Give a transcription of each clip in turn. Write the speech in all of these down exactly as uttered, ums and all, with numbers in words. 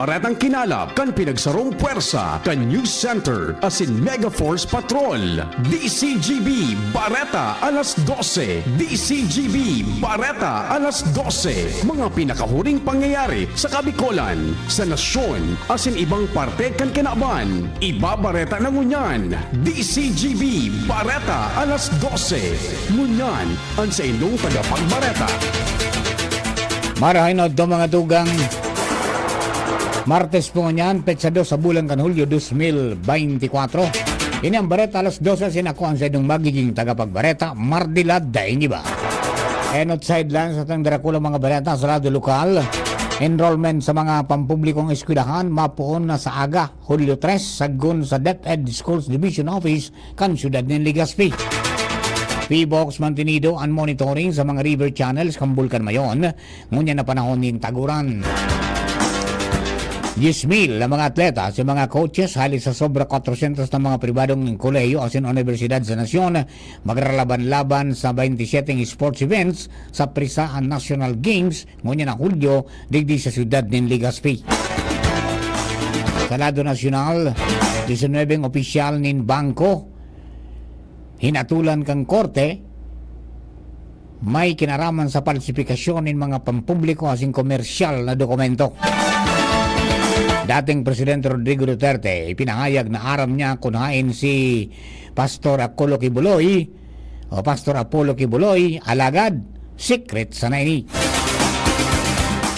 Baretang kinalap kan pinagsarong pwersa kan News Center asin Mega Force Patrol. D C G B Bareta alas dose. D C G B Bareta alas dose. Mga pinakahuring pangyayari sa Kabikolan, sa nasyon, asin ibang parte kan kinaban. Ibabareta na ngunyan. D C G B Bareta alas dose. Ngunyan, an saindong tagapagbareta. Marahay na adto, mga tugang. Martes po ngunyan, petsa dos sa bulan kan Hulyo dos mil beintikwatro. Ini ang Bareta alas dose, asin ako ang saindong magiging tagapagbareta, Mardy Lad, daing iba. Enot sa headlines sa atong darakula mga bareta sa lado lokal. Enrollment sa mga pampublikong eskwelahan mapoon na sa aga, Hulyo tres, sagkod sa DepEd Schools Division Office kan siyudad nin Legazpi. P box mantenido an monitoring sa mga river channels kan Bulkan Mayon, ngunyan na panahon nin taguran. Diyes mil na mga atleta sa mga coaches hali sa sobra kwatrosyentos na mga pribadong kolehiyo asin unibersidad sa nasyon magralaban-laban sa baynte siyete sports events sa Prisa an National Games ngunyan na Hulyo digdi sa siyudad nin Legazpi. Sa lado nasyonal, disinwebeng opisyal nin bangko hinatolan kan korte may kinaraman sa palsipikasyon nin mga pampubliko asin komersyal na dokumento. Dating Presidente Rodrigo Duterte, ipinahayag na aram niya kun haen si Pastor Apollo Quiboloy o Pastor Apollo Quiboloy, alagad secret sana ini.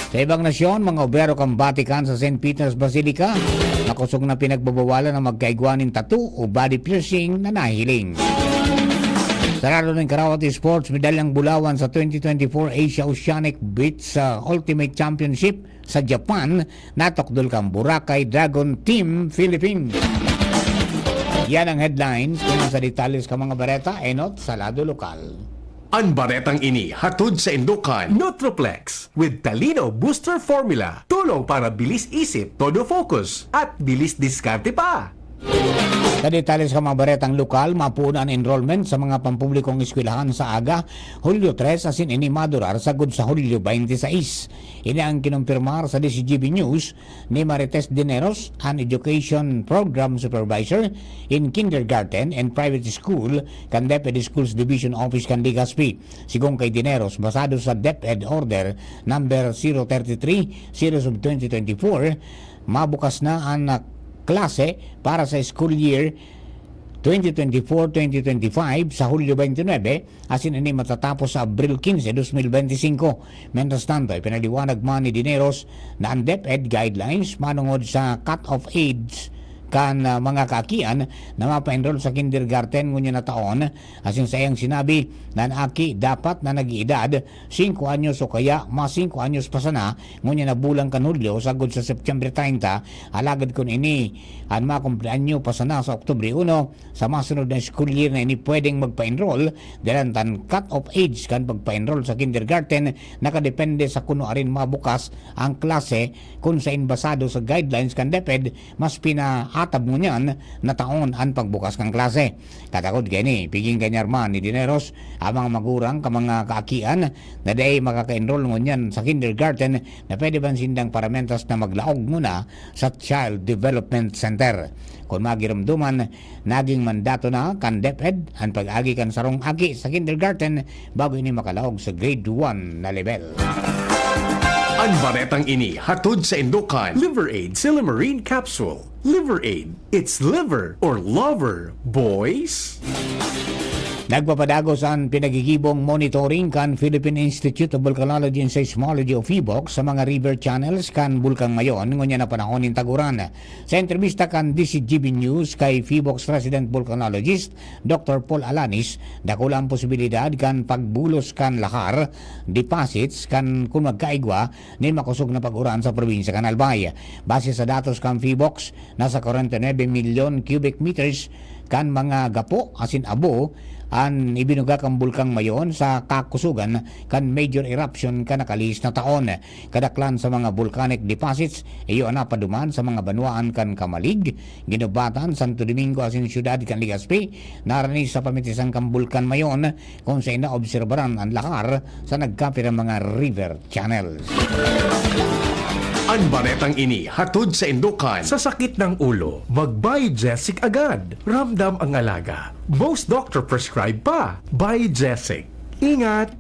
Sa ibang nasyon, mga obrero kan Vatican sa Saint Peter's Basilica, makosog na pinagbabawalan ang magkaigwa nin tattoo o body piercing na nahihiling. Sa lado nin karawat sports, medalyang bulawan sa twenty twenty-four Asia Oceanic Beach, ah, Ultimate Championship sa Japan, natukdol kan Boracay Dragon Team Philippines. Yan ang headlines. Kung sa detalles ka mga bareta, enot sa lado lokal. An baretang ini hatod saindo kan Nutriplex with Talino Booster Formula. Tulong para bilis isip, todo focus, at bilis diskarte pa. Sa detalles kan mga baretang lokal, mapuon an enrollment sa mga pampublikong eskwelahan sa aga, Hulyo tres, asin ini madurar sagkod sa Hulyo baynte sais. Ini ang kinumpirmar sa D C G B News ni Marites Dineros, an Education Program Supervisor in Kindergarten and Private School kan DepEd Schools Division Office kan Legazpi. Sigon kay Dineros, basado sa DepEd Order Number zero thirty-three, Series of twenty twenty-four, mabukas na an, ah, klase para sa school year twenty twenty-four twenty twenty-five sa Hulyo twenty-nine, asin ini matatapos sa Abril quince, dos mil benti singko. Mientras tanto, ipinaliwanag man ni Dineros na an DepEd guidelines manongod sa cut-off age kan, ah, mga kaakian na mapa-enroll sa kindergarten ngunyan na taon, asin saiyang sinabi na an aki dapat na nag-iidad singko anyos o kaya mas singko anyos pa sana ngunyan na bulan kan Hulyo sagkod sa September treinta, alagad kun ini an makumpleanyo pa sana sa Oktubre uno, sa masunod na school year na ini pwedeng magpa-enroll, dalan ta an cut-off age kan pagpa-enroll sa kindergarten nakadepende sa kun nuarin mabukas ang klase, kun sain basado sa guidelines kan DepEd, mas pinaatab ngunyan na taon an pagbukas kan klase. Katakod kaini, pigin kan Yarman ni Dineros, ang mga magurang kan mga kaakian na dai makaka-enroll ngunyan sa kindergarten na pwede man sindang paramentas na maglaog nguna sa Child Development Center. Kun magiromdoman, naging mandato na kan DepEd an pag-agi kan sarong aki sa kindergarten bago ini makalaog sa grade one na level. An baretang ini hatod saindo kan Liver Aid Silymarin Capsule. Liver Aid. It's liver or lover, boys! Nagpapadagos an pinagigibong monitoring kan Philippine Institute of Volcanology and Seismology o PHIVOLCS sa mga river channels kan Bulkan Mayon ngunyan na panahon nin taguran. Sa entrebista kan D C G B News kay PHIVOLCS resident volcanologist Doctor Paul Alanis, dakula an posibilidad kan pagbulos kan lahar, deposits, kan kun magkaigwa nin makosog na pag-uran sa probinsya kan Albay. Base sa datos kan PHIVOLCS, nasa kwarenta y nuebe milyon cubic meters kan mga gapo asin abo an ibinuga kan Bulkan Mayon sa kakusogan kan major eruption kan nakalihis na taon. Kadaklan sa mga volcanic deposits, iyo an napaduman sa mga banwaan kan Camalig, Guinobatan, Santo Domingo asin siyudad kan Legazpi, narani sa pamitisan kan Bulkan Mayon, kun sain naobserbaran an lahar sa nagkapirang mga river channels. An baretang ini hatod sa Indokan. Sa sakit ng ulo, mag-Biogesic agad. Ramdam ang alaga. Most doctor prescribe pa. Biogesic. Ingat!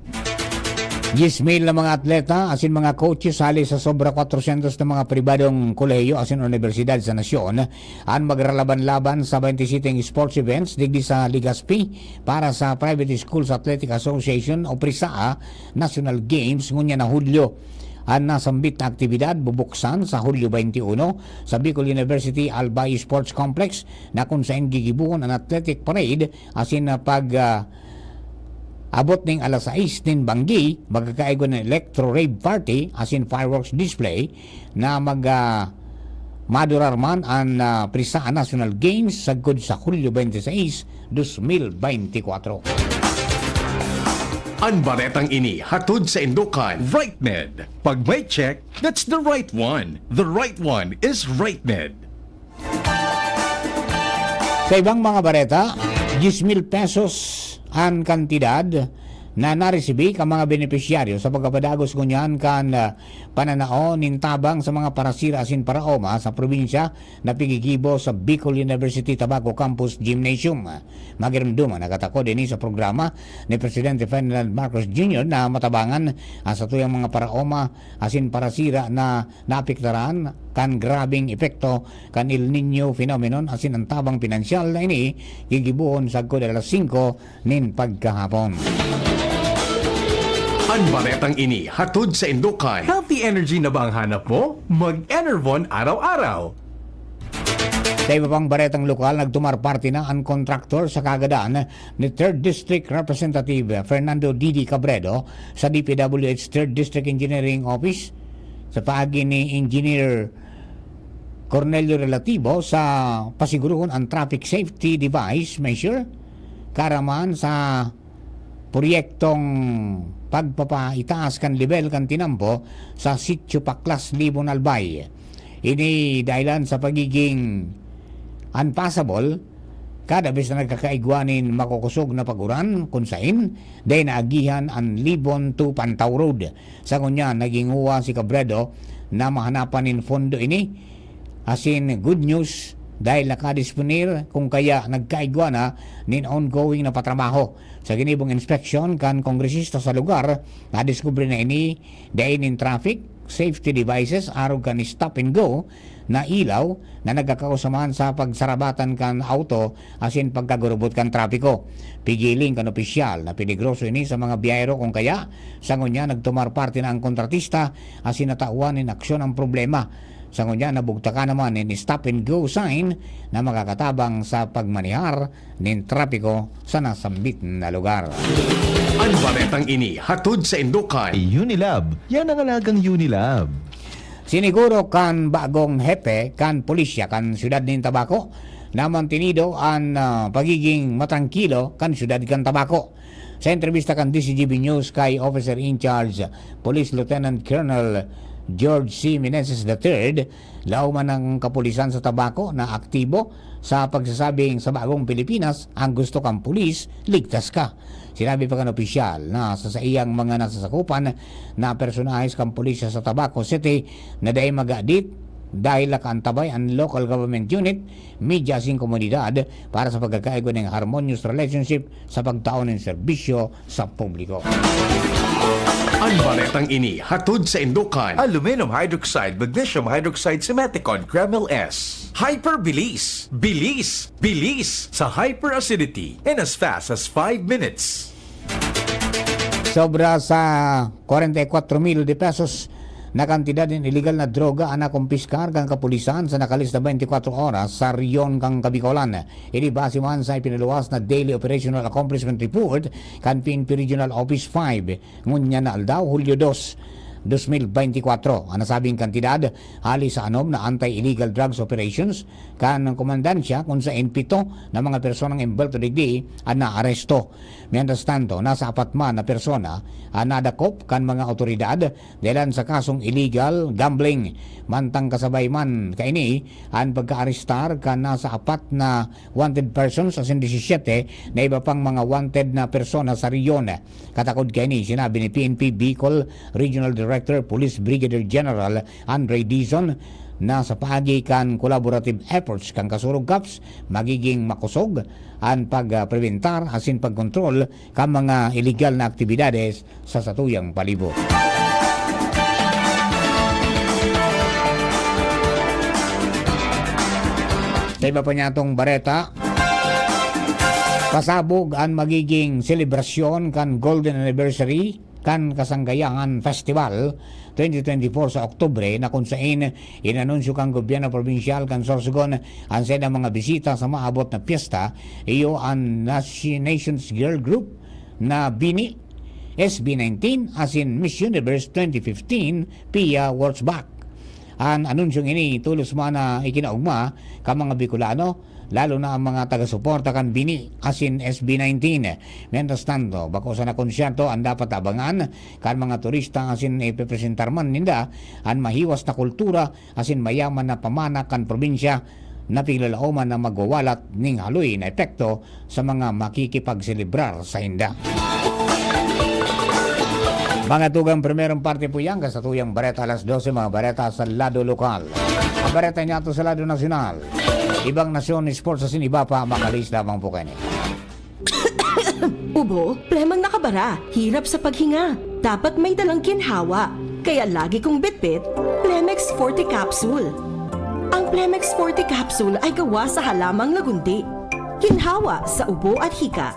Diyes mil na mga atleta asin mga coaches hali sa sobra kwatrosyentos na mga pribadong kolehiyo asin unibersidad sa nasyon an magralaban-laban sa baynte siyete sports events digdi sa Legazpi para sa Private Schools Athletic Association o PRISAA National Games ngunyan na Hulyo. An nasambit na aktibidad bubuksan sa Hulyo baynte uno sa Bicol University Albay Sports Complex na kun saen gigibohon an athletic parade asin, ah, pag, ah, abot ning alas sais nin banggi, magkakaigwa nin electro rave party asin fireworks display na mag, ah, madurar man an, ah, PRISAA National Games sagkod sa Hulyo baynte sais, dos mil baynte kwatro. An baretang ini hatod sa Indokan. Right Med. Pag may check, that's the right one. The right one is Right Med. Sa ibang mga bareta, diyes mil pesos an kantidad na naresibi kan mga benepisyaryo sa pagkapadagos ngunyan kan, ah, pananao nin tabang sa mga parasira asin paraoma sa probinsya na pigigibo sa Bicol University Tabaco Campus Gymnasium. Magiromdoman nakatakod ini sa programa ni Presidente Ferdinand Marcos Junior na matabangan ang satuyang mga paraoma asin parasira na naapektaran kan grabeng epekto kan El Niño phenomenon asin an tabang pinansyal na ini gigibohon sagkod alas singko nin pagkahapon. An baretang ini hatod sa Indokan. Healthy energy na ba ang hanap mo? Mag-Enervon araw-araw. Sa iba pang baretang lokal, nagtumar parte na an kontraktor sa kaagadan ni Third District Representative Fernando Didi Cabredo sa D P W H Third District Engineering Office sa paagi ni Engineer Cornelio Relativo sa pasigurohon an traffic safety device measure kaaraman sa proyektong pagpapaitaas kan lebel kan tinampo sa Sitio Paklas, Libon, Albay. Ini dahilan sa pagiging unpassable kada bes na nagkakaigwa nin makukosog na pag-uran, kun saen dai naagihan an Libon to Pantao Road. Sa ngunyan, naghingowa si Cabredo na mahanapan nin fondo ini. Asin good news, dahil nakadisponer, kun kaya nagkaigwa na nin ongoing na patrabaho. Sa ginibong inspeksyon kan kongresista sa lugar, nadiskubre na ini dai nin traffic safety devices arog kan stop and go na ilaw na nagkakausa man sa pagsarabatan kan auto asin pagkagurubot kan trapiko. Pigiling kan opisyal na peligroso ini sa mga biyahero, kun kaya sa ngunyan nagtumar parte na ang kontratista asin natawan nin aksyon ang problema. Sa ngunyan nabugtakan naman nin stop and go sign na makakatabang sa pagmanehar nin trapiko sa nasambit na lugar. An baretang ini hatod sa Indokan. Unilab, yan ang alagang Unilab. Siniguro kan bagong hepe kan pulisya kan siyudad nin Tabaco na mantinido an, ah, pagiging matrangkilo kan siyudad kan Tabaco. Sa entrebista kan D C G B News kay Officer in Charge Police Lieutenant Colonel George C. Meneses the third, lauman ang kapulisan sa Tabaco na aktibo sa pagsasabing sa bagong Pilipinas, ang gusto kan pulis, ligtas ka. Sinabi pa kan opisyal na sa saiyang mga nasasakupan na personahes kan pulisya sa Tabaco City na dai magadit dahil nakaantabay an local government unit, media asin komunidad para sa pagkakaigwa nin harmonious relationship sa pagtao nin serbisyo sa publiko. An baretang ini hatod sa Indokan. Aluminum hydroxide, magnesium hydroxide, simeticone, Kremil S. Hyperbilis. Bilis. Bilis sa hyperacidity in as fast as five minutes. Sobra sa kwarenta y kwatro mil de pesos na kantidad nin iligal na droga an nakumpiskar kan kapulisan sa nakalis na baynti kwatro oras sa rehiyon kan Kabikolan. Ini base man sa ipinaluwas na Daily Operational Accomplishment Report kan P N P Regional Office five. Ngunyan na aldaw, Hulyo dos, dos mil baynti kwatro, an nasabing kantidad hali sa anom na anti-illegal drugs operations kan komandansya, kun saen pito na mga personang embwelto digdi an naaresto. Mientras tanto, nasa apat man na persona an nadakop kan mga awtoridad dahelan sa kasong illegal gambling. Mantang kasabay man kaini an pagkaarestar kan nasa apat na wanted persons asin disisiyete na iba pang mga wanted na persona sa rehiyon. Katakod kaini, sinabi ni P N P Bicol Regional Director Director, Police Brigadier General Andre Dizon, na sa paagi kan collaborative efforts kan Kasurog Cops, magiging makosog an pagprebentar asin pagkontrol kan mga iligal na aktibidades sa satuyang palibot. Sa iba pa niyatong bareta, pasabog an magiging selebrasyon kan Golden Anniversary kan Kasanggayangan Festival twenty twenty-four sa Oktubre, na kun sain inanunsyo kan gobyerno probinsyal kan Sorsogon an saindang mga bisita sa maabot na pyesta, iyo an Nasi-, Nations Girl Group na BINI, S B nineteen, asin Miss Universe twenty fifteen, Pia Wurtzbach. An anunsyong ini tolos man na ikinaogma kan mga Bicolano, lalo na an mga taga-suporta kan BINI asin S B nineteen. Mientras tanto, bako sana konsyerto an dapat abangan kan mga turista asin ipepresentar man ninda an mahiwas na kultura asin mayaman na pamana kan probinsya na piglalaoman na magwawalat nin haloy na epekto sa mga makikipagselebrar sainda. Mga tugang, primerong parte po yan, kasatuyang bareta alas dose, mga bareta sa lado lokal. Ang bareta niyato sa lado nasyonal. Ibang nasyon, sports asin iba pa, makalis lamang po kayo. Ubo, plemang nakabara, hirap sa paghinga. Dapat may dalang ginhawa. Kaya lagi kong bitbit, Plemex Forte Capsule. Ang Plemex Forte Capsule ay gawa sa halamang lagundi. Ginhawa sa ubo at hika.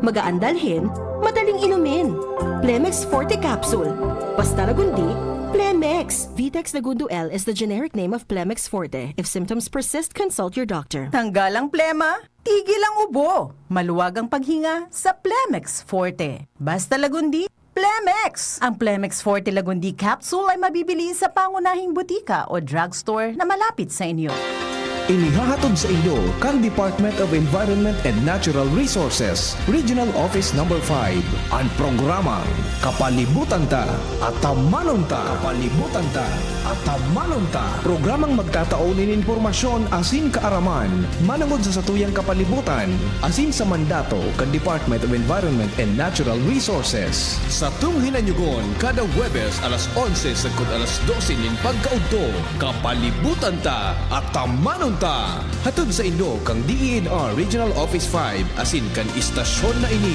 Magaan dalhin, madaling inumin. Plemex Forte Capsule. Basta lagundi, Plemex. Vitex Lagundo L is the generic name of Plemex Forte. If symptoms persist, consult your doctor. Tanggal ang plema, tigil ang ubo. Maluwag ang paghinga sa Plemex Forte. Basta lagundi, Plemex! Ang Plemex Forte Lagundi Capsule ay mabibili sa pangunahing butika o drugstore na malapit sa inyo. Inihahatod sa inyo kan Department of Environment and Natural Resources, Regional Office Number five, an programang Kapalibutan Ta, Atamanon Ta. Kapalibutan Ta, Atamanon Ta. Programang magtatao nin impormasyon asin kaaraman manongod sa satuyang kapalibutan asin sa mandato kan Department of Environment and Natural Resources. Satong hinanyugon kada Huwebes alas onse sagkod alas dose nin pagkaudto. Kapalibutan Ta, Atamanon Ta. Hatod sa inyo kan D E N R Regional Office five asin kan istasyon na ini.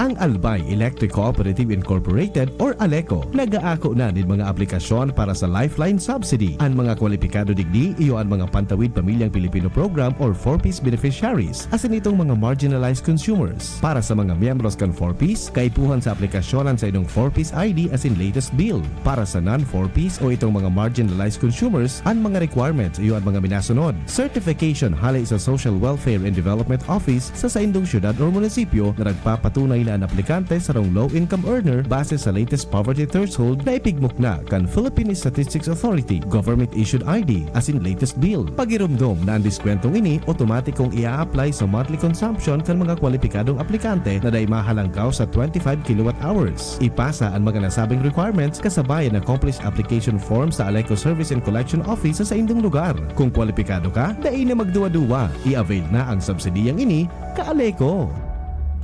Ang Albay Electric Cooperative Incorporated or ALECO nag-aako na nin mga aplikasyon para sa Lifeline Subsidy. An mga kwalipikado digdi iyo an mga Pantawid Pamilyang Pilipino Program or four Ps beneficiaries, asin itong mga marginalized consumers. Para sa mga miyembros kan four Ps, kaipuhan sa aplikasyon an saindong four Ps I D asin latest bill. Para sa non-four Ps o itong mga marginalized consumers, an mga requirements iyo an mga minasunod. Certification hale sa Social Welfare and Development Office sa saindong syudad or munisipyo na nagpapatunay na an aplikante sarong low-income earner base sa latest poverty threshold na ipigmukna kan Philippine Statistics Authority, government-issued I D, asin latest bill. Pagiromdom na an diskwentong ini otomatikong ia-apply sa monthly consumption kan mga kwalipikadong aplikante na dai mahalangkaw sa twenty-five kilowatt hours. Ipasa an mga nasabing requirements kasabay an accomplished application form sa ALECO Service and Collection Office sa saindong lugar. Kung kwalipikado ka, dai na magduwa-duwa. I-avail na ang subsidiyang ini, ka-ALECO.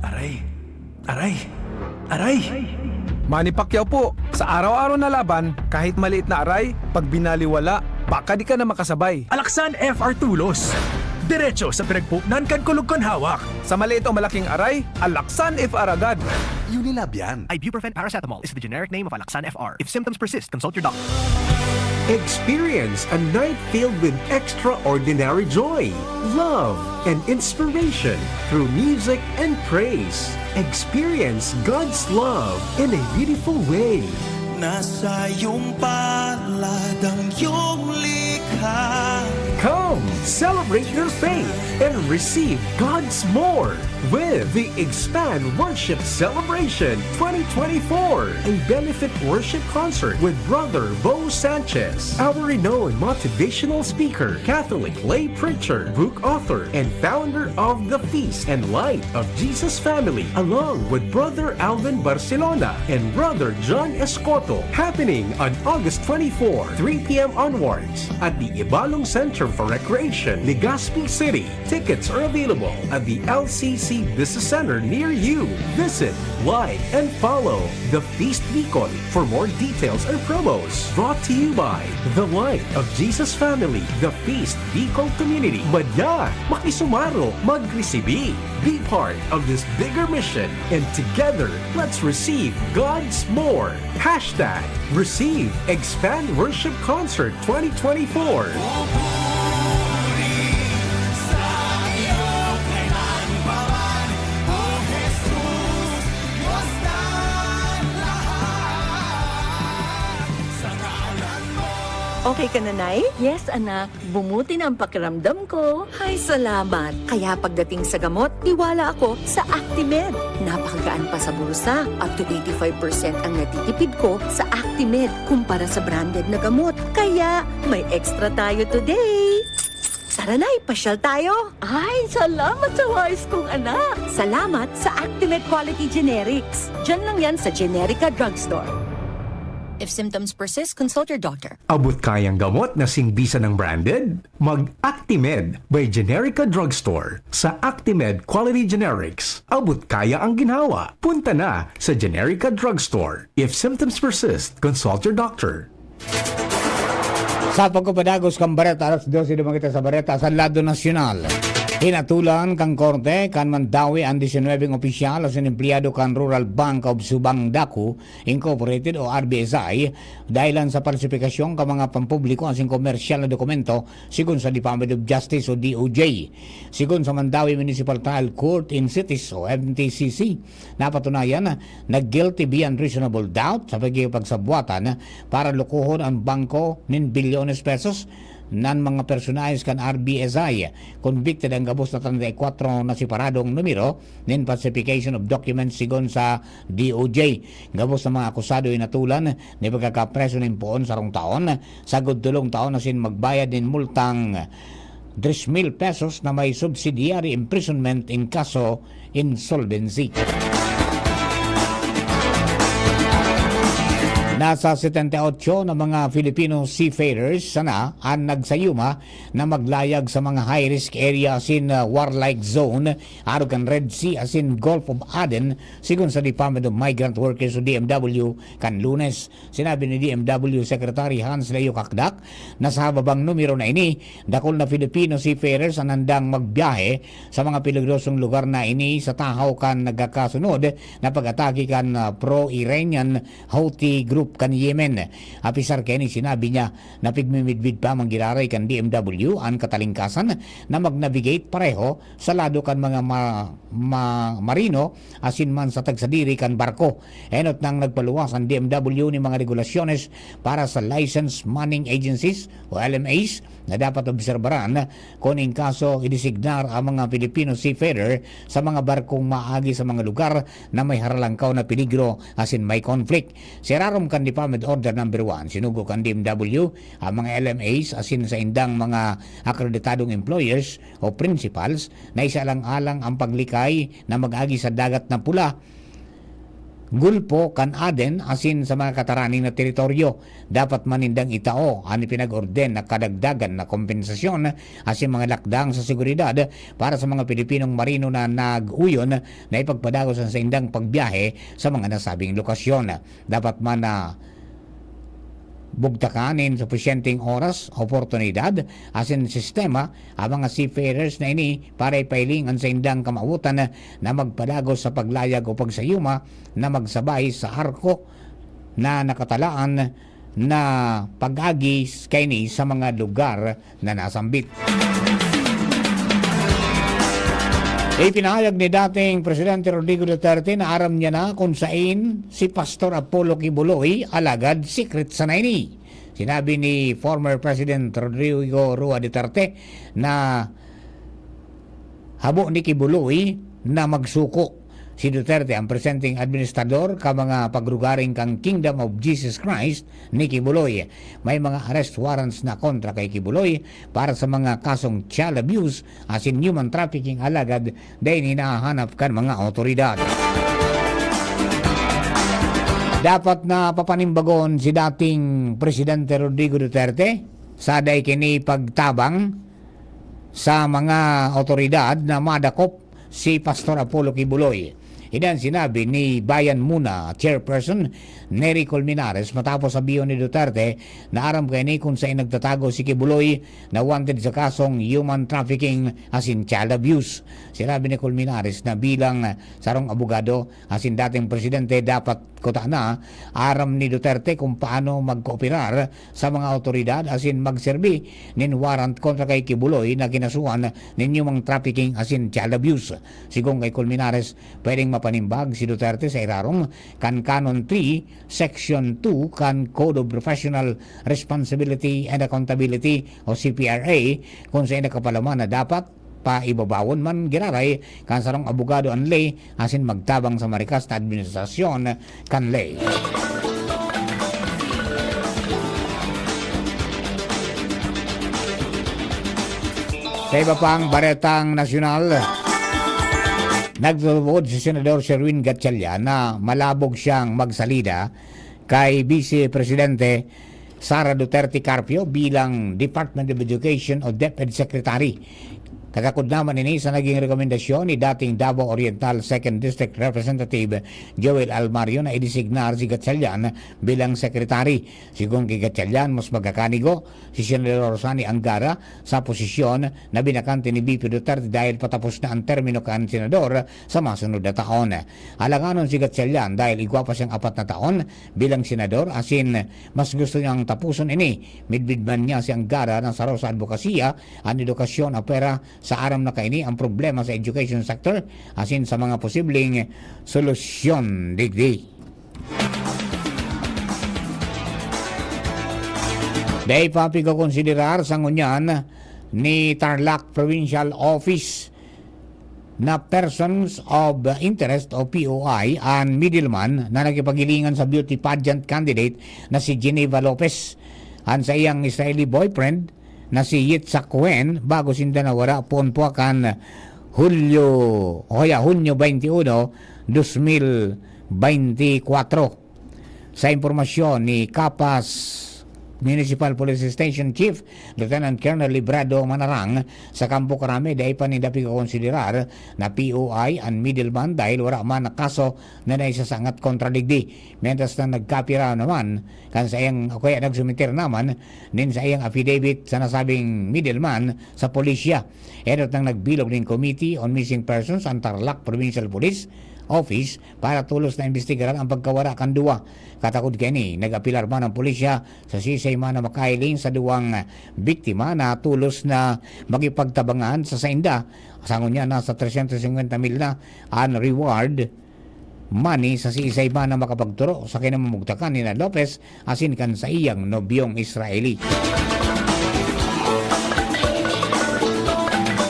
Aray! Aray! Aray! Manny Pacquiao po, sa araw-araw na laban, kahit maliit na aray, pag binaliwala, baka di ka na makasabay. Alaksan F R Tulos. Diretso sa pinagpuknan kan kulog kan hawak. Sa maliit o malaking aray, Alaksan F R agad. Unilab yan. Ibuprofen paracetamol is the generic name of Alaksan F R. If symptoms persist, consult your doctor. Experience a night filled with extraordinary joy, love, and inspiration through music and praise. Experience God's love in a beautiful way. Nasa iyong palad ang iyong likha. Come, celebrate your faith and receive God's more with the Expand Worship Celebration twenty twenty-four, a benefit worship concert with Brother Bo Sanchez, our renowned motivational speaker, Catholic lay preacher, book author, and founder of the Feast and Light of Jesus Family, along with Brother Alvin Barcelona and Brother John Escoto, happening on August twenty-four, three p m onwards at the Ibalong Center for recreation, Legazpi City. Tickets are available at the L C C Business Center near you. Visit, like, and follow The Feast Bicol for more details and promos. Brought to you by The Light of Jesus Family, The Feast Bicol Community. Madya, makisumaro, magresibi. Be part of this bigger mission, and together, let's receive God's more. Hashtag Receive Expand Worship Concert twenty twenty-four. Okay ka na, Nay? Yes, anak. Bumuti na ang pakiramdam ko. Ay, salamat. Kaya pagdating sa gamot, tiwala ako sa Actimed. Napakagaan pa sa bulsa. Up to eighty-five percent ang natitipid ko sa Actimed kumpara sa branded na gamot. Kaya, may extra tayo today. Tara na, ipasyal tayo. Ay, salamat sa wais kong anak. Salamat sa Actimed Quality Generics. Diyan lang yan sa Generica Drugstore. If symptoms persist, consult your doctor. Abot kayang gamot na singbisan ng branded? Mag-Actimed by Generica Drugstore. Sa Actimed Quality Generics, abot kaya ang ginhawa. Punta na sa Generica Drugstore. If symptoms persist, consult your doctor. Sa pagpapadagos kan bareta, alas dose duman kita sa bareta sa lado nasyonal. Hinatolan kan korte kan mandawi an disinwebeng opisyal asin empleyado kan Rural Bank of Subang Daku Incorporated o R B S I dahilan sa palsipikasyon kan mga pampubliko asin komersyal na dokumento, sigon sa Department of Justice o D O J. Sigon sa Mandawi Municipal Trial Court in Cities o M T C C, napatunayan na guilty beyond reasonable doubt sa pagkikipagsabuatan para lukohon an bangko nin bilyones pesos nan mga personahes kan R B S I. Convicted an gabos na treinta y cuatro na separadong numero nin falsification of documents, sigon sa D O J. Gabos na mga akusado hinatolan nin pagkakapreso nin poon sarong taon, sagkod tolong taon asin magbayad nin multang tres mil pesos na may subsidiary imprisonment in caso insolvency. Nasa setenta y ocho na mga Filipino seafarers sana an nagsayuma na maglayag sa mga high-risk area asin, ah, warlike zone, arog kan Red Sea asin Gulf of Aden, sigon sa Department of Migrant Workers o D M W kan Lunes. Sinabi ni D M W Secretary Hans Leo Cacdac na sa hababang numero na ini, dakul na Filipino seafarers an handang magbiyahe sa mga peligrosong lugar na ini sa tahaw kan nagkakasunod na pag-atake kan, ah, pro-Iranian Houthi group kan Yemen. Apisar kaini, sinabi niya na pigmimidbid pa man giraray kan D M W an katalingkasan na mag-navigate pareho sa lado kan mga ma-, ma-, marino asin man sa tagsadiri kan barko. Enot nang nagpaluwas an D M W nin mga regulasyones para sa licensed manning agencies o L M As na dapat obserbaran kun in kaso idesignar ang mga Filipino seafarer sa mga barkong maagi sa mga lugar na may haralangkaw na peligro asin may conflict. Sa irarom kan Department Order Number One, sinugo kan D M W ang mga L M As asin saindang mga akreditadong employers o principals na isaalang-alang ang paglikay na mag-agi sa Dagat na Pula, Gulpo kan Aden asin sa mga kataraning na teritoryo. Dapat man nindang itao an ipinag-orden na kadagdagan na kompensasyon asin mga lakdang sa seguridad para sa mga Pilipinong marino na nag-uyon na ipagpadagos an saindang pagbiyahe sa mga nasabing lokasyon. Dapat man na bugtakan nin supisyenteng oras, oportunidad, asin sistema ang mga seafarers na ini para ipahiling an saindang kamawotan na magpadagos sa paglayag o pagsayuma na magsabay sa arko na nakatalaan na pag-agi kaini sa mga lugar na nasambit. Ipinahayag ni dating Presidente Rodrigo Duterte na aram niya na kung sain si Pastor Apollo Quiboloy, alagad secret sana ini. Sinabi ni former President Rodrigo Roa Duterte na habo ni Quiboloy na magsuko. Si Duterte, ang presenteng administrador ka mga pagrugaring kan Kingdom of Jesus Christ ni Quiboloy. May mga arrest warrants na kontra kay Quiboloy para sa mga kasong child abuse asin human trafficking, alagad dai hinahanap kan mga awtoridad. Dapat na papanimbagon si dating Presidente Rodrigo Duterte Sa dai kini pagtabang sa mga awtoridad na madakop si Pastor Apollo Quiboloy. Ini an sinabi ni Bayan Muna Chairperson Nery Colmenares matapos sabihon ni Duterte na aram kaini kun saen nagtatago si Quiboloy na wanted sa kasong human trafficking asin child abuse. Sinabi ni Colmenares na bilang sarong abogado asin dating presidente, dapat kutana aram ni Duterte kung paano magkooperar sa mga awtoridad asin magserbi nin warrant kontra kay Quiboloy na kinasuhan nin human trafficking asin child abuse. Sigon kay Colmenares, pwedeng mapanimbag si Duterte sa irarom kan Canon three, Section two kan Code of Professional Responsibility and Accountability o C P R A, kung saen nakapalaman na dapat paibabawon man giraray kan sarong abogado an ley asin magtabang sa marikas na administrasyon kan ley. Sa iba pang baretang nasyonal, nagtutubod si Senador Sherwin Gatchalian na malabog siyang magsalida kay Vice Presidente Sara Duterte Carpio bilang Department of Education o DepEd Secretary. Katakod naman ini sa naging rekomendasyon ni dating Davao Oriental Second District Representative Joel Almario na idesignar si Gatchalian bilang secretary. Sigon ki Gatchalian, mas magkakanigo si Senador Sonny Angara sa posisyon na binakante ni V P Duterte dahil patapos na an termino kan senador sa masunod na taon. Alanganon si Gatchalian dahil igwa pa siyang apat na taon bilang senador, asin mas gusto niyang tapuson ini. Midbid man niya si Angara na saro sa adbokasiya, an edukasyon, apwera sa aram na kaini, ang problema sa education sector, asin sa mga posibleng solusyon digdi. Dai pa pigkokonsiderar sa ngunyan ni Tarlac Provincial Office na persons of interest o P O I an middleman na nakipaghilingan sa beauty pageant candidate na si Geneva Lopez. An saiyang Israeli boyfriend na si Yitzhak Cohen bago sinda nawara poon pa kan Hulyo, o kaya Hunyo twenty-one, dos mil beintikwatro. Sa impormasyon ni Capas Municipal Police Station Chief Lieutenant Colonel Librado Manarang, sa Campo Crame, dai pa ninda pigkokonsiderar na P O I an middleman dahil wara man na kaso na naisasangat kontra digdi. Mientras na nagkapira naman kan saiyang, o kaya nagsumiter naman nin saiyang affidavit sa nasabing middleman sa pulisya. Enot nang nagbilog nin Committee on Missing Persons an Tarlac Provincial Police Office para tolos na imbestigaran ang pagkawara kan duwa. Katakod kaini, nag-apelar man ang pulisya sa sisay man na makahiling sa duwang biktima na tolos na makipagtabangan sa sainda. Sa ngunyan, nasa tresyentos singkwenta mil na an reward money sa sisay man na makapagtoro sa kinamumugtakan ni Lopez asin kan saiyang nobyong Israeli.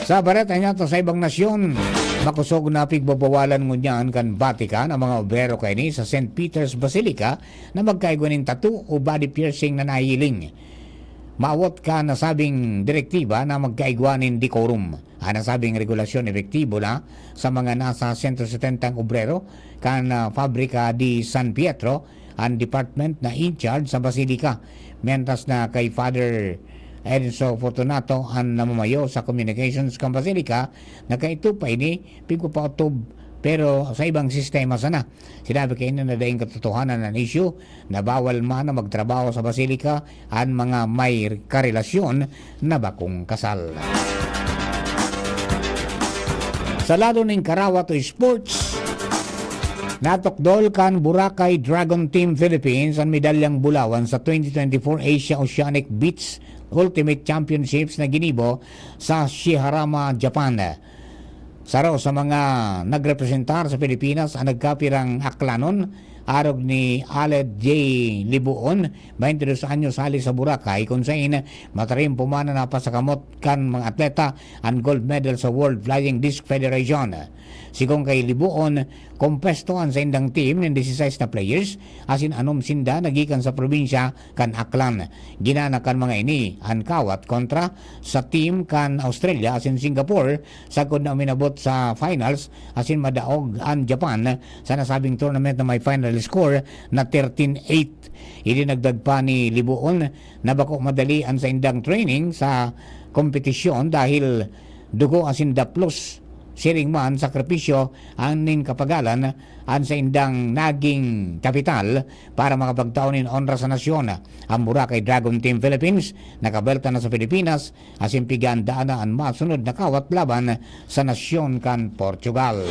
Sa bareta niya to sa ibang nasyon, makosog na pigbabawalan ngunyan kan Vatican ang mga obrero kaini sa Saint Peter's Basilica na magkaigwa nin tattoo o body piercing na nahihiling. Maawot kan nasabing direktiba na magkaigwa nin decorum. An nasabing regulasyon epektibo na sa mga nasa sento setenta obrero kan, ah, Fabrica di San Pietro, an department na in charge sa Basilica, mientras na kay Father Enzo Fortunato, an namamayo sa communications kan Basilica, nagkaito pa ini pigpapaotob, pero sa ibang sistema sana. Sinabi kaini na daing katotohanan an isyu na bawal man na magtrabaho sa Basilica an mga may karelasyon na bakong kasal. Sa lado nin karawat o sports, natukdol kan Boracay Dragon Team Philippines an medalyang bulawan sa twenty twenty-four Asia Oceanic Beach Ultimate Championships na ginibo sa Shiharama, Japan. Saro sa mga nagrepresentar sa Pilipinas an nagkapirang aklanon, arog ni Aled J Libuon, baintidos anyos, hali sa Boracay, kun saen matarim pa man na napasakamot kan mga atleta an gold medal sa World Flying Disc Federation. Sigon kay Libuon, Kompuesto an saindang team nin disisais na players, asin anom sinda nagikan sa probinsya kan Aklan. Ginana kan mga ini an kawat kontra sa team kan Australia asin Singapore, sagkod na uminabot sa finals asin madaog an Japan sa nasabing tournament na may final score na thirteen eight. Idinagdag pa ni Libuon na bako madali an saindang training sa kompetisyon dahil dugo asin daplos, siring man sakripisyo an nin kapagalan an saindang naging kapital para makapagtao nin onra sa nasyon. Ang Boracay Dragon Team Philippines nakabelta na sa Pilipinas asin pigandaan na an masunod na kawat laban sa nasyon kan Portugal.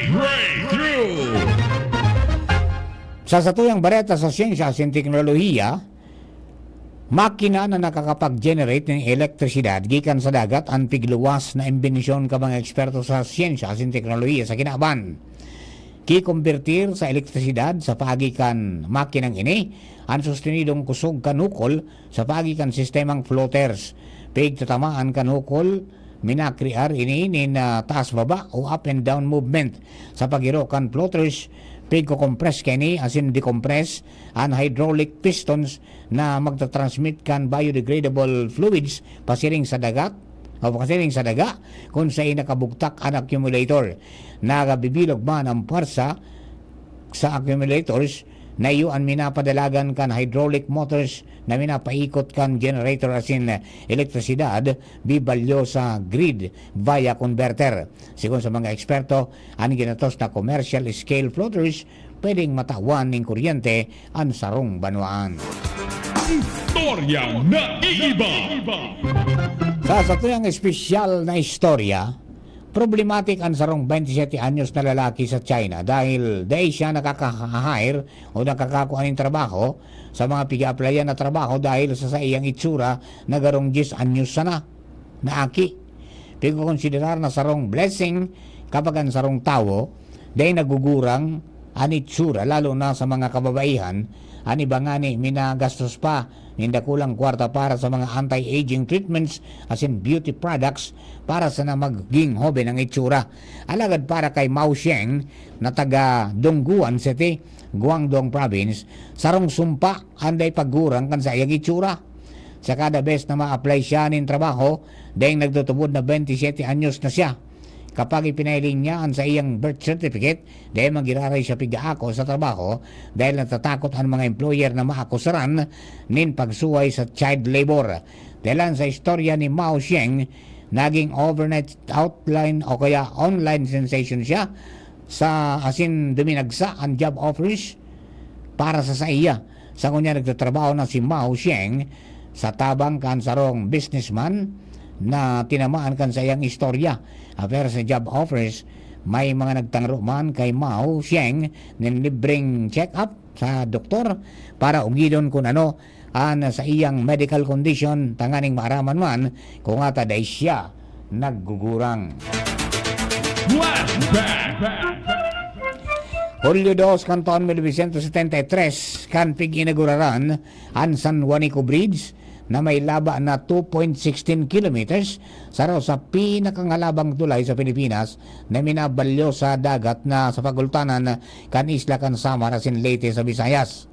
Breakthrough! Sa satuyang bareta sa siyensya asin teknolohiya, makina na nakakapag-generate nin elektrisidad gikan sa dagat an pigluwas na imbensyon kan mga eksperto sa siyensya asin teknolohiya sa kinaban. Kikombertir sa elektrisidad sa paagi kan makinang ini an sustinidong kusog kan ukol sa paagi kan sistemang floaters. Pigtatamaan kan ukol, minakrear ini nin, ah, taas-baba o up and down movement. Sa paghiro kan floaters, pigko-compress kaini asin decompress an hydraulic pistons na magta-transmit kan biodegradable fluids pasiring sa dagat o pasiring sa daga kun saen nakabugtak an accumulator. Nagabibilog man an pwersa sa accumulators na iyo an minapadalagan kan hydraulic motors na minapaikot kan generator asin elektrisidad bibalyo sa grid via converter. Sigon sa mga eksperto, an ginatos na commercial scale floaters pwedeng matawan nin kuryente an sarong banwaan. Istorya na iiba. Sa satuyang espesyal na istorya, problematic an sarong twenty-seven anyos na lalaki sa China dahil dai siya nakaka-hire o nakakakua nin trabaho sa mga pig-a-applyan na trabaho dahil sa saiyang itsura na garong diyes anyos sana na aki. Pigkokonsiderar na sarong blessing kapag an sarong tawo dai nagugurang an itsura, lalo na sa mga kababaihan. An iba ngani minagastos pa nin dakulang kwarta para sa mga anti-aging treatments asin beauty products para sana maging hoben ang itsura. Alagad para kay Mao Sheng na taga Dongguan City, Guangdong Province, sarong sumpa an dai paggurang kan saiyang itsura. Sa kada bes na ma-apply siya nin trabaho, daing nagtutubod na twenty-seven anyos na siya. Kapag ipinahiling niya an saiyang birth certificate, dai man giraray siya pig-aako sa trabaho dahil natatakot an mga employer na maakusaran nin pagsuway sa child labor. Dahelan sa istorya ni Mao Sheng, naging overnight outline o kaya online sensation siya sa asin duminagsa an job offers para sa saiya. Sa ngunyan nagtatrabaho na si Mao Sheng sa tabang kan sarong businessman na tinamaan kan saiyang istorya. Apwera sa job offers, may mga nagtangro man kay Mao Sheng nin libreng check-up sa doktor para ugidon kun ano an saiyang medical condition tanganing maaraman man kung ata dai siya naggugurang. Flashback! Hulyo dos kan taon mil novecientos setenta y tres, kan pig-inaguraran an San Juanico Bridge na may laba na two point sixteen kilometers, saro sa pinakangalabang tulay sa Pilipinas na minabalyo sa dagat na sa pagultanan kan isla kan Samar asin Leyte sa Visayas.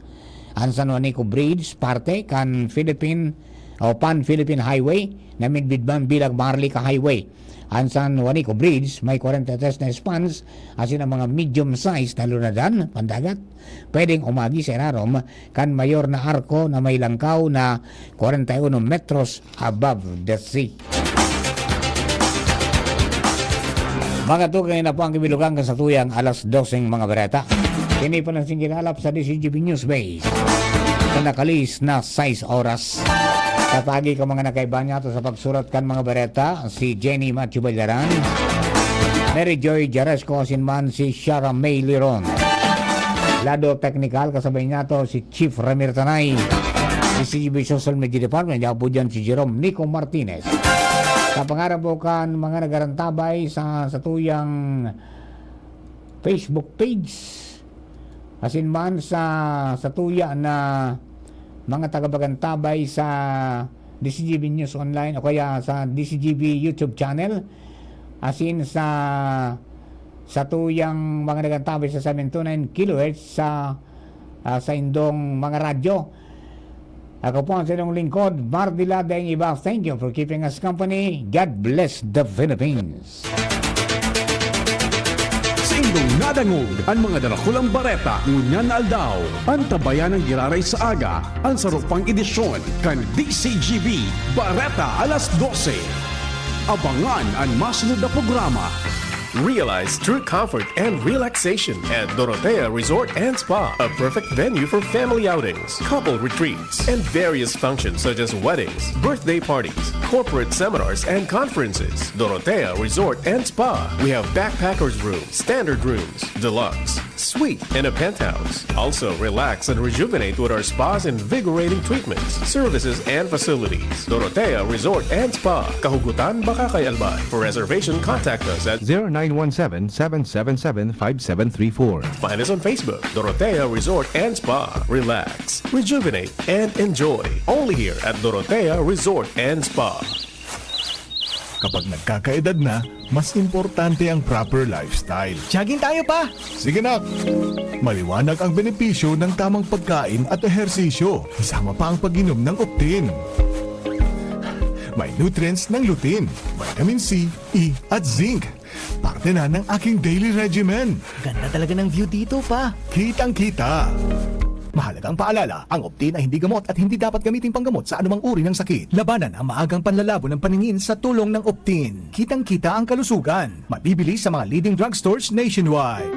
An San Juanico Bridge, parte kan Philippine o Pan-Philippine Highway na midbid man bilang Maharlika Highway. An San Juanico Bridge may kwarenta y tres na spans asin ang mga medium-sized na lunadan pandagat pwedeng umagi sa irarom kan mayor na arko na may langkaw na kwarenta y uno metros above the sea. Mga tugang, na po ang kabilugan kan satuyang alas doseng mga bareta. Ini po ang singgilalap sa D C G B News Base. Sa nakalis na sais oras. Sa pagi ka mga nakaiba niya to sa pagsurat kan mga bareta, si Jenny Matthew Ballaran, Mary Joy Jaresco, asin man si Shara May Liron. Lado teknikal, kasabay niya to si Chief Ramir Tanay. Si C G B Social Media Department, yapo dyan si Jerome Nico Martinez. Sa pangaran po kan mga nagarantabay sa satuyang Facebook page, asin man sa satuya na mga tagapagantabay sa D C G B News Online o kaya sa D C G B YouTube channel, asin sa sa tuyang mga nagantabi sa seven two nine kilohertz sa, ah, sa indong mga radyo. Ako po ang sa inyong lingkod, Mardi Ladeng Iba. Thank you for keeping us company. God bless the Philippines. Sa indong nadangog an mga darakulang bareta ngunyan na aldaw. Antabayan ang giraray sa aga an saro pang edisyon kan D C G B Bareta alas dose. Abangan an masunod na programa. Realize true comfort and relaxation at Dorotea Resort and Spa, a perfect venue for family outings, couple retreats, and various functions such as weddings, birthday parties, corporate seminars, and conferences. Dorotea Resort and Spa. We have backpackers room, standard rooms, deluxe, suite, and a penthouse. Also, relax and rejuvenate with our spa's invigorating treatments, services, and facilities. Dorotea Resort and Spa, Kahugutan, Bacacay, Albay. For reservation, contact us at zero nine one seven, seven seven seven, five seven three four. Find us on Facebook, Dorotea Resort and Spa. Relax, rejuvenate, and enjoy. Only here at Dorotea Resort and Spa. Kapag nagkakaedad na, mas importante ang proper lifestyle. Jogging tayo pa! Sige nak! Maliwanag ang benepisyo ng tamang pagkain at ehersisyo, kasama pa ang pag-inom ng Optin. May nutrients ng lutein, vitamin C, E at zinc. Parte na ng aking daily regimen. Ganda talaga ng view dito pa. Kitang-kita. Mahalagang paalala, ang Optin ay hindi gamot at hindi dapat gamitin panggamot sa anumang uri ng sakit. Labanan ang maagang panlalabo ng paningin sa tulong ng Optin. Kitang-kita ang kalusugan. Mabibili sa mga leading drugstores nationwide.